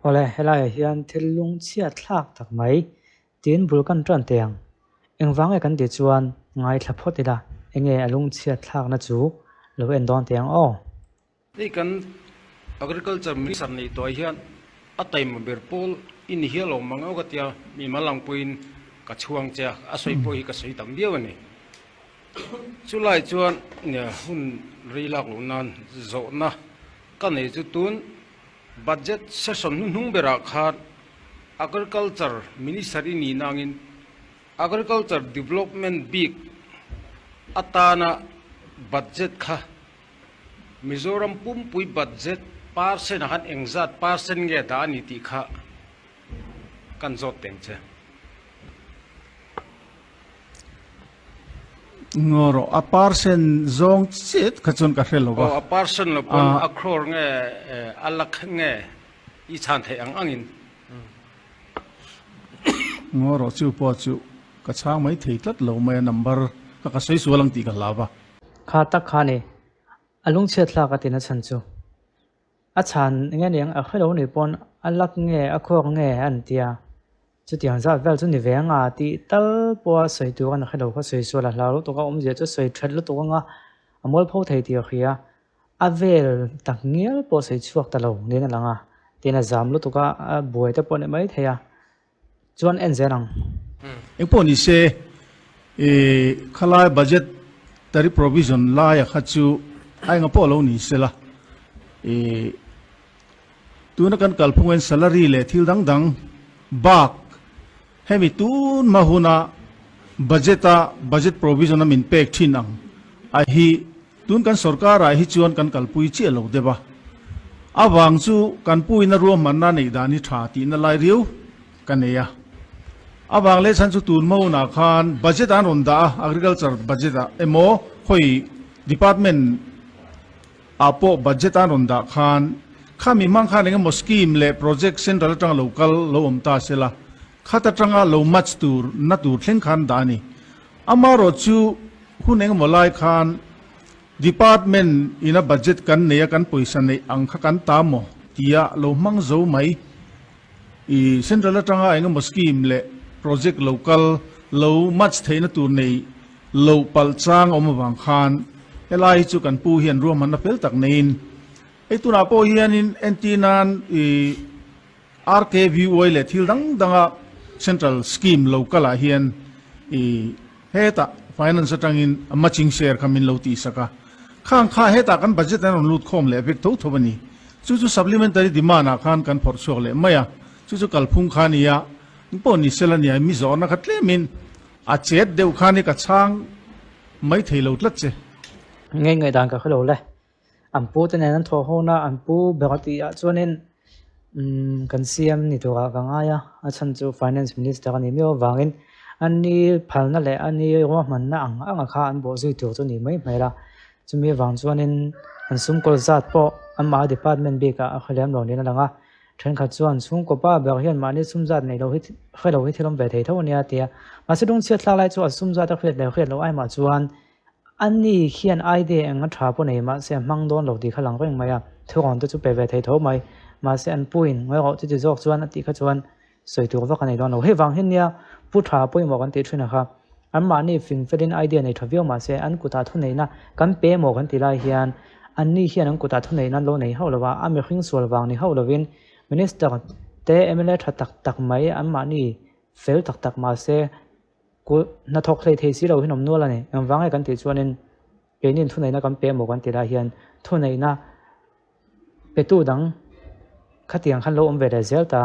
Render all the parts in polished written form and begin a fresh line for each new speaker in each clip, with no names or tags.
Awle, helaiah hian thil lungchhiat thlak tak mai tiin bul kan tan teh ang. Engvang nge kan tih chuan ngaithla phawt ila, enge a lungchhiat thlakna chu lo en dawn teh ang aw.
Hei kan Agriculture Minister neih tawh hian a taima ber pawl i ni hial awm ang aw ka tia, mi mal ang pawhin ka chhuang che a, a sawi pawh hi ka sawi tam viau a ni. Chulai chuan hun rei lak loh nan zawhna ka nei chu tun Budget session hnuhnung berah khan Agriculture Minister i nih nangin Agriculture Development bik atana budget kha Mizoram pumpui budget percent ah khan engzat percent nge dah a ni tih kha kan zawt teng che.
Ngaw rawh, a percent zawng chiah kha chuan ka hre lo va.
Aw, a percent lo pawn a crore nge a lakh nge i chhan theih ang angin.
Ngaw rawh, chu pawh chu ka chhang mai thei tlat lo mai a, number kha ka sawi sual ang tih ka hlau va.
Kha tak kha ni, a lungchhiat thlak a tina chhan chu. A chhan enge niang a hrelo ni pawn a lak nge a khuak nge an tia. Chutiang zat vel chu ni ve anga tih tal pawha sawi tur an hrelo kha sawi sual a hlau lutuk a, awmzia chu sawi that lutuk anga a mualpho thei tih a hria. A vel tak ngial pawh sawi chhuak ta lo niin a lang a, tin a zam lutuk a, a buai te pawh a ni mai thei a. Chuan en zel ang.
Engpawh ni se, i khalai budget tari provision laia kha chu a enga pawh lo ni se la, i tuna kan kalphungin salary leh thil dang dang bak hemi tun hma huna budget a budget provision a min pek thin ang a hi Tun kan sorkarah hi chuan kan kalpui chiah lo deuh a, a vang chu kan puina ruahmanna neih dan hi tha tihna lai riau ka nei a. A vang leh chhan chu tun hmaunah khan budget an rawn dah a, agriculture budget ah emaw khawi department ah pawh budget an rawn dah khan khami hmang khan engemaw scheme leh project central atanga lo kal lo awm ta sela khat atanga lo match tur na tur thleng khan dah a ni. Amaherawh chu hun engemaw lai khan Department ina budget kan nei a kan pawisa neih ang kha kan ta maw tia lo hmang zo mai. I Central atanga engemaw scheme leh project lo kal lo match theihna tur nei lo palh chang a awm avang khan helai hi chu kan pu hian ruahmanna fel tak neiin hei tunah pawh hianin entir nan i RKVY leh thil dang danga Central Scheme lo kalah hian i hetah Finance atangin a matching share kha min lo tihsak a. Khang kha hetah kan budget an rawn lut khawm leh vek tho tho a ni. Chu chu supplementary demand ah khan kan phawrh chhuak leh mai a. Chu chu kalphung kha a ni a, engpawh ni sela nia mi zawhna kha tlemin a chet deuh khan hi ka chhang mai thei lo tlat che.
Ngei ngaihdan ka hre lo le. An pu te nen an thawh ho na, an pu ber a tih ah chuanin umm kan siam ni turah ka ngai a, a chhan chu finance minister a nih miau avangin a ni phalna leh a ni ruahmanna ang ang a kha an bawh zui tur chu a nih mai hmel a, chumi avang chuanin an sum kawl zat pawh amah department bikah a hre lem lo niin a lang a, thenkhat chuan chhungkaw pa ber hian mahni sum zat neih loh hi hre lo hi thil awm ve thei tho a nia tia, mahse lungchhiat thlak lai chu a sum zat a hriat leh hriat loh aimah chuan Ani hian idea eng a tha pawh nei mahse a hmang dawn lo tih kha lang reng mai a, thurawn te chu pe ve thei tho mai. Mahse an puin ngawi rawh chuti zawk chuan a tih kha chuan sawi tur vak a nei dawn lo. Hei vang hian nia pu tha pawimawh kan tih thin a kha. Anmahni fing felin idea nei tha viau mahse an kutah thuneihna kan pe emaw kan ti lai hian anni hian an kutah thuneihna an lo nei hauh lo a, a mihring sual vang ni hauh lovin Minister te mla tha tak tak mai anmahni fel tak tak mahse Kulh hnathawk hlei thei si lo hi nawm nual a ni. Engvang nge kan tih chuanin keinin thuneihna kan pe emaw kan ti lai hian thuneihna petu dang khatiang khan lo awm ve leh zel ta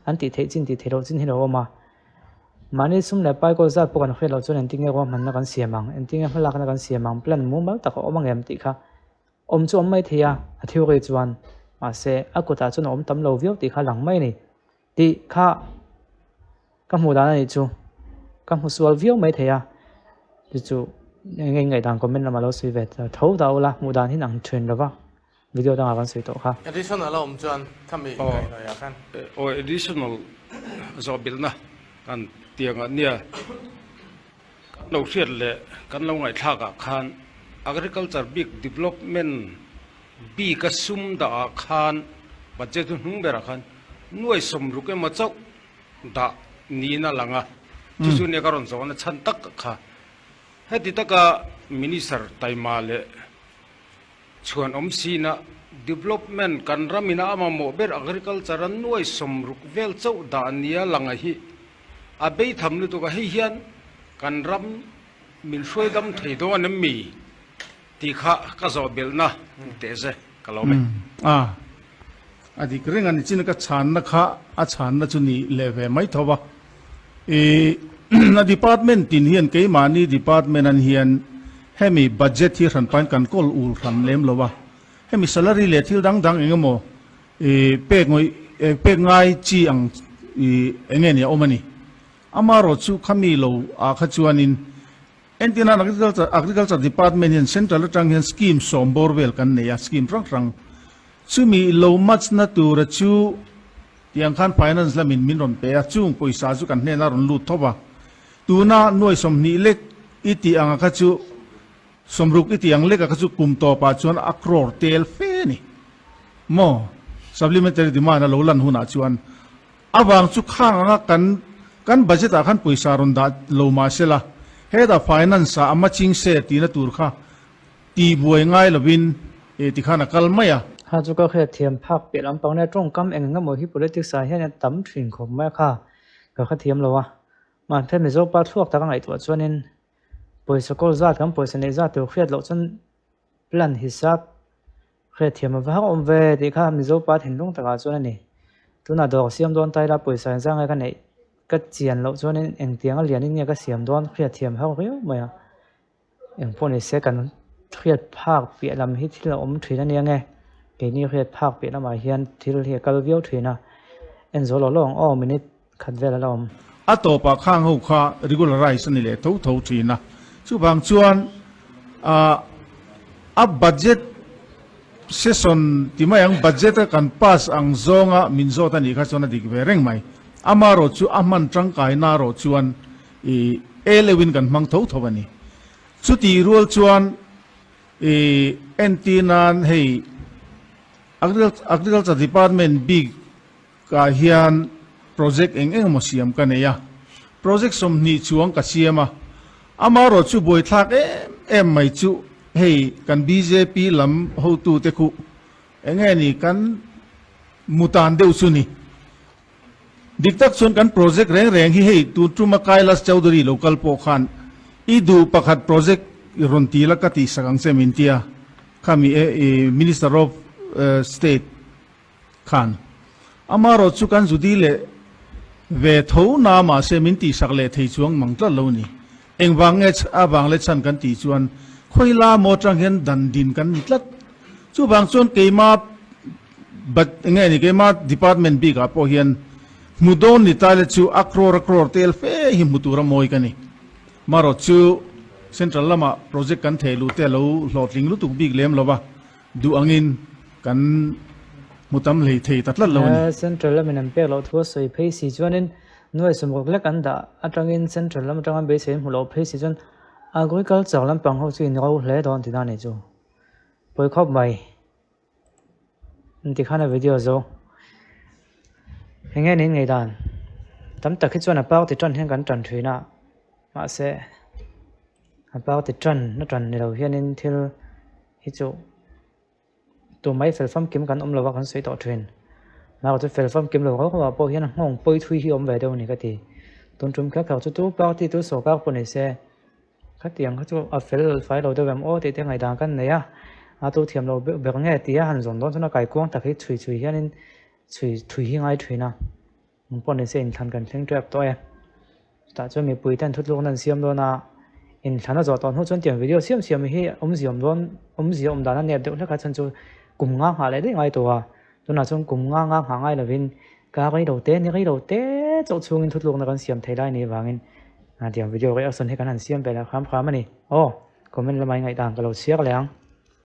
an tih theih chin tih theih loh chin hi lo awm a. Mahni sum leh pai kawl zat pawh kan hriat loh chuan engtin nge ruahmanna kan siam ang, engtin nge hmalakna kan siam ang, plan mumal tak a awm ang em tih kha awm chu awm mai thei a, a theory chuan mahse a kutah chuan a awm tam lo viau tih kha lang mai a ni. Tih kha ka hmuh dan a nih chu ka hmu sual viau mai thei a chu chu eng eng ngaihdan comment lamah lo sawi ve tho ta ula hmuh dan hi ang then lova video dangah kan sawi tawh kha.
Additional a awm chuan khami inkaihhnawih ah khan.
Aw additional zawh bilhna kan tiang ah nia kan lo hriat leh kan lo ngaihthlak ah khan agriculture bik development bik a sum dah ah khan budget hnung berah khan. Nuai 60 emaw chauh dah niin a lang a, chu chu nia ka rawn zawhna chhan tak kha. Heti taka Minister taima leh chhuan awm sina development kan ramina a mamawh ber agriculture a nuai 60 vel chauh dah nia lang a hi a beitham lutuk a, hei hian kan ram min hruai dam thei dawn em mi tih kha ka zawh belhna teh ze ka lo me.
A a dik reng a ni chin ka chhanna kha a chhanna chu ni leh ve mai tho va. I a department tin hian keimahni department an hian hemi budget hi hran pain kan kawl ul hran lem lo va. Hemi salary leh thil dang dang eng emaw i pek ngawih pek ngai chi ang i eng nge ni a awm a ni. Amaherawhchu khami lo ah kha chuanin Entirnan Agriculture Agriculture Department hian Central atang hian scheme sawm bawr vel kan nei a, scheme hrang hrang. Chumi lo match na tura chu tiang khan Finance lamin min rawn pe a, chung pawisa chu kan hnenah rawn lut thawp a. Tuna nuai 20 lek i tih anga kha chu 60 i tih ang lek a kha chu kum tawpah chuan a crore tel fe a ni. Maw? Supplementary demand a lo lan hunah chuan Avang chu khang anga kan kan budget ah khan pawisa rawn dah lo mah se la, hetah finance ah a matching se tihna tur kha tih buai ngai lovin eh tikhan a kal mai a.
Kha chu ka hriat thiam phak piah lampang nia tawngkam eng eng emaw hi politics ah hian a tam thin khawp mai a kha ka hrethiam lo a, mahse Mizo pa thluak tak a ngaihtuah chuanin pawisa kawl zat kan pawisa neih zat tur hriat loh chuan plan hisap Hriatthiam a va hak awm ve tih kha Mizo pa thinlung takah chuan a ni. Tunah dawr siam dawn ta ila pawisa engzah nge ka neih ka chian loh chuanin engtiang a lianin nge ka siam dawn hriatthiam hak riau mai a. Engpawh ni se kan hriat phak piah lam hi thil a awm thin a nia nge keini hriat phak piah lamah hian thil hi a kal viau thin a. En zawh loh loh ang aw minute khat vel a la awm.
A tawpah khang ho kha regularize a ni leh tho tho thin a, chuvang chuan a budget session ti mai ang, budget a kan pass ang zawnga min zawt a nih kha chuan a dik ve reng mai. Amaherawh chu a hman tangkai na erawh chuan i e leuhin kan hmang tho tho a ni. Chutih rual chuan i entir nan hei Agriculture Department bik Ka hian project eng eng emaw siam ka nei a, project 20 chuang ka siam a, amaherawh chu buaithlak em em mai chu hei kan bjp lam hotute khu eng nge ni kan mutan deuh chu ni. Dik tak chuan kan project reng reng hi hei tun tuma Kailash Chaudhary lo kal pawh khan i duh pakhat project i rawn ti la ka tihsak ang che min tia, khami e Minister of State Khan. Amaherawh chu kan Judy leh ve tho na mahse min tihsak leh thei chuang mang tlat lo ni. Engvang nge a vang leh chhan kan tih chuan khawi la maw atang hian dan din kan ni tlat. Chuvang chuan keima but nge ni keima department bik ah pawh hian hmu dawn ni tai le chu a crore a crore tel fe hi hmu tur a mawi ka ni. Marawh chu central lamah project kan theh luh te a lo hlawhtling lutuk bik lem lo va. Duh angin kan hmu tam hlei thei ta tlat lo a ni.
Central lamin an pek loh thu a sawi phei si chuanin nuai 60 lek an dah atangin Central lam atanga beisei an hmu loh phei si chuan Agriculture lampang ho chu in ro hle dawn tihna a ni chu. Pawi khawp mai. Tikhan a video zo. Enge nin ngaihdan tam tak hi chuan a party tan hian kan tan thin a mahse a party tan na tan ni lo hianin thil hi chu tumai fel famkim kan awm lo a kan sawi tawh thin mahse chu fel famkim lo rau rauah pawh hian a nghawng pawi thui hi a awm ve deuh a ni ka ti tun tum kher kher chu tu party tu sawrkar pawh ni se khatiang kha chu a fel fai lo deuh em aw tih te ngaihdan kan nei a a tu thiam lo ber nge tia han zawn dawn chuan a kaikuang tak hi chhui chhui hianin chhui thui hi ngai thin a. Eng pawh nise inthlan kan thleng tep tawh e. Chutah chuan mipui ten thutlukna an siam dawn a, inthlan a zawh tawh hnu chuan tiang video siam siam hi awmzia awm dawn awmzia awm dan a nep deuh hlek a chhan chu kum nga nghah leh daih ngai tawh a. Tunah chuan kum nga nga nghah ngai lovin ka rei lo te ni rei lo te chauh chhungin thutlukna kan siam thei lai a nih vangin tiang video reaction hi kan han siam ve leh hram hram a ni. Aw comment lamah i ngaihdan ka lo chhiar leh ang.